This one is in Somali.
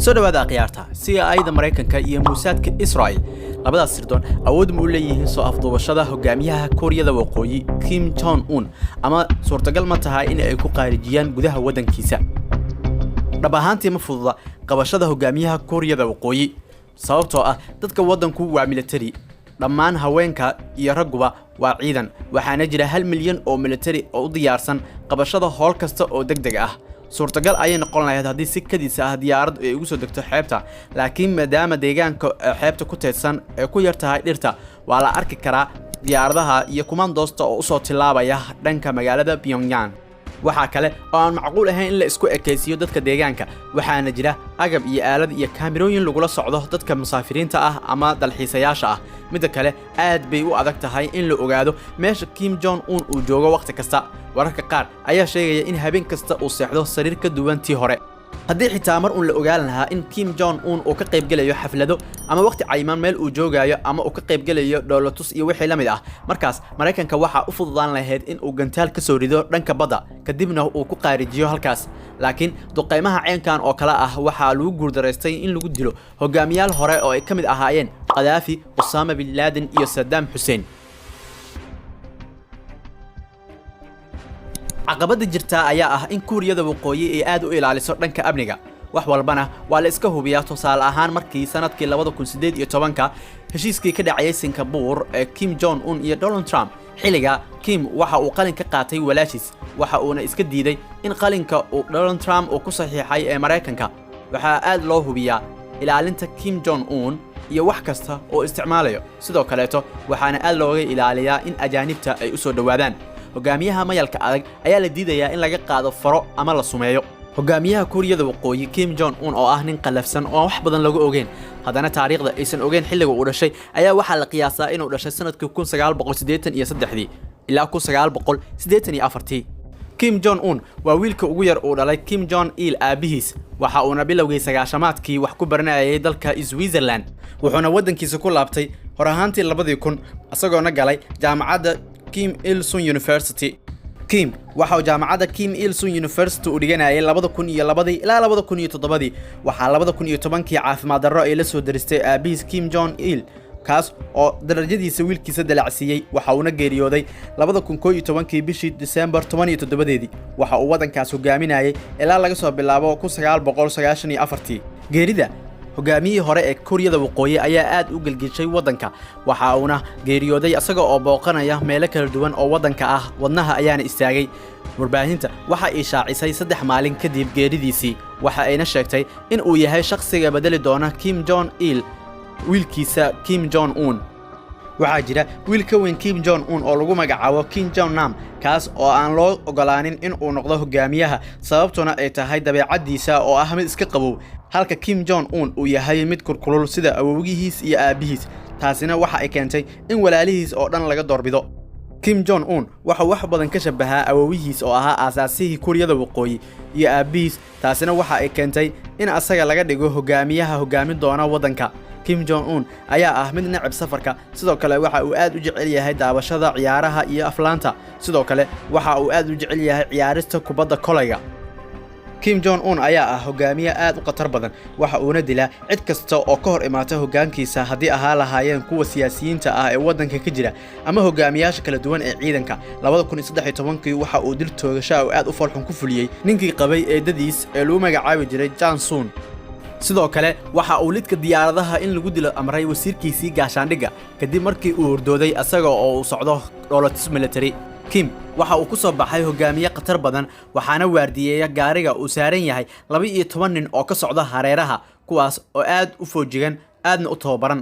Soo dhawaada akhyaarta. CIA-da Maraykanka iyo Muusaadka Israel, labadaas sirdoon awood ma u leeyihiin soo afduubashada hogaamiyaha Kuuriyada Waqooyi Kim Jong Un, ama suurtagal ma tahay in ay ku qaarijiyaan gudaha waddankiisa? Dhab ahaantii, ma fududa qabashada hogaamiyaha Kuuriyada Waqooyi, sababtoo ah dadka waddanku waa military. Dhammaan haweenka iyo ragguba waa ciidan, waxaana jira 1 milyan oo military oo u diyaarsan qabashada howl kasta oo deg deg ah. Suurtagal ayay noqon lahayd haddii si kadis ah diyaarad ay ugu soo degto xeebta, laakiin maadaama deegaanka xeebta ku teedsan ay ku yar tahay dhirta, waa la arki karaa diyaaradaha iyo kumandoosta oo usoo tillaabaya dhanka magaalada Pyongyang. Waxaa kale oo aan macquul ahayn in la isku ekaysiiyo dadka deegaanka, waxaana jira agab iyo aalad iyo kaamirooyin lagula socdo dadka musaafiriinta ah ama dalxiisayaasha ah. Midda kale, aad bay u adag tahay in la ogaado meesha Kim Jong Un uu joogo wakhti kasta. Wararka qaar ayaa sheegaya in habeen kasta uu seexdo sariir ka duwan tii hore. Haddii xitaa mar uun la ogaan lahaa in Kim Jong Un uu ka qaybgelayo xaflado ama waqti cayiman meel uu joogayo ama uu ka qaybgelayo dhoolatus iyo wixii la mid ah, markaas Maraykanka waxaa u fududaan lahayd in uu gantaal ka soo rido dhanka badda, kadibna uu ku qaarijiyo halkaas. Laakiin duqaymaha ceenkan oo kale ah waxaa lagu guuldaraystay in lagu dilo hogaamiyaal hore oo ay ka mid ahaayeen Khadaafi, Usaama bin Laden iyo Saddam Xuseen. Caqabada jirtaa ayaa ah in Kuuriyada Waqooyi ay aad u ilaaliso dhanka amniga, wax walbana waa la iska hubiyaa. Tusaale ahaan, markii sanadkii 2018-ka heshiiskii ka dhacayay Singapore ee Kim Jong Un iyo Donald Trump, xilliga Kim waxa uu qalin ka qaatay walaashiis, waxa uuna iska diiday in qalinka uu Donald Trump uu ku saxiixay ee Maraykanka. Waxaa aad loo hubiyaa ilaalinta Kim Jong Un iyo wax kasta oo isticmaalayo. Sidoo kaleeto, waxaana aad looga ilaaliyaa in ajaanibta ay u soo dhowaadaan. Hogaamiyaha mayalka adag ayaa la diidayaa in laga qaado faro ama la sumeeyo. Hogaamiyaha Kuuriyada Waqooyi Kim Jong Un, oo ah nin qallafsan oo aan wax badan lagu ogeyn, haddana taariikhda aysan ogeyn xilliga uu dhashay, ayaa waxaa la qiyaasaa inuu dhashay sanadkii 1983-dii ilaa 1984-tii. Kim Jong Un waa wiilka ugu yar uu dhalay Kim Jong Il aabihiis, waxa uuna bilowgii 90-aadkii wax ku baranayay dalka Switzerland, wuxuuna waddankiisa ku laabtay hor ahaantii 2000, isagoona galay jaamacadda Kim Il Sung University. Kim waxa uu jaamacadda Kim Il Sung University uu dhiganayay 2002-dii ilaa 2007-dii. Waxaa 2010-kii caafimaad darro ay la soo daristay aabihiis Kim Jong Il, kaas oo darajadiisa wiilkiisa dalacsiiyey. Waxa uuna geeriyooday 2011-kii bishii Disembar 17-deedii. Waxa uu waddankaas hogaaminayay ilaa laga soo bilaabo 1994-tii. Geerida hogaamiyihii hore ee Kuuriyada Waqooyi ayaa aad u gelgeshay waddanka. Waxa uuna geeriyooday isaga oo booqanaya meelo kala duwan oo waddanka ah, wadnaha ayaana istaagay. Warbaahinta waxa ay shaacisay 3 maalin kadib geeridiisii, waxa ayna sheegtay in uu yahay shakhsiga bedeli doona Kim Jong Il, wiilkiisa Kim Jong Un. Waxaa jira wiil ka weyn Kim Jong Un oo lagu magacaabo Kim Jong Nam, kaas oo aan loo ogolaanin in uu noqdo hogaamiyaha, sababtuna ay tahay dabeecaddiisa oo ah mid iska qabow, halka Kim Jong Un uu yahay mid kulkulul sida awowgihiis iyo aabbihiis. Taasina waxa ay keentay in walaalihiis oo dhan laga doorbido. Kim Jong Un waxau wax badan ka shabahaa awowihiis oo ahaa aasaasihii Kuuriyada Waqooyi iyo aabbihiis. Taasina waxa ay keentay in asaga laga dhigo hogaamiyaha hogaamin doona waddanka. Kim Jong Un ayaa ah mid necab safarka. Sidoo kale, waxa uu aad u jecel yahay daawashada ciyaaraha iyo aflaanta. Sidoo kale, waxa uu aad u jecel yahay ciyaarista kubadda kolayga. Kim Jong Un ayaa ah hogaamiye aad u khatar badan, waxa uuna dilaa cid kasta oo ka hor imaata hoggaankiisa, haddii ahaa lahaayeen kuwa siyaasiyiinta ah ee waddanka ka jira ama hogaamiyaasha kala duwan ee ciidanka. 2013-kii waxa uu dil toogasha oo aad u foolxun ku fuliyey ninkii qabay eedadiis ee lagu magacaabi jiray Jansun. Sidoo kale, waxa uu lidka diyaaradaha in lagu dilo amray wasiirkiisii gaashaandhigga, kadib markii uu hordooday asaga oo uu socdo dhoolatus military. Kim waxa uu ku soo baxay hogaamiye khatar badan, waxaana waardiyeeya gaariga uu saaran yahay 12 nin oo ka socda hareeraha, kuwaas oo aad u foojigan, aadna u tababaran.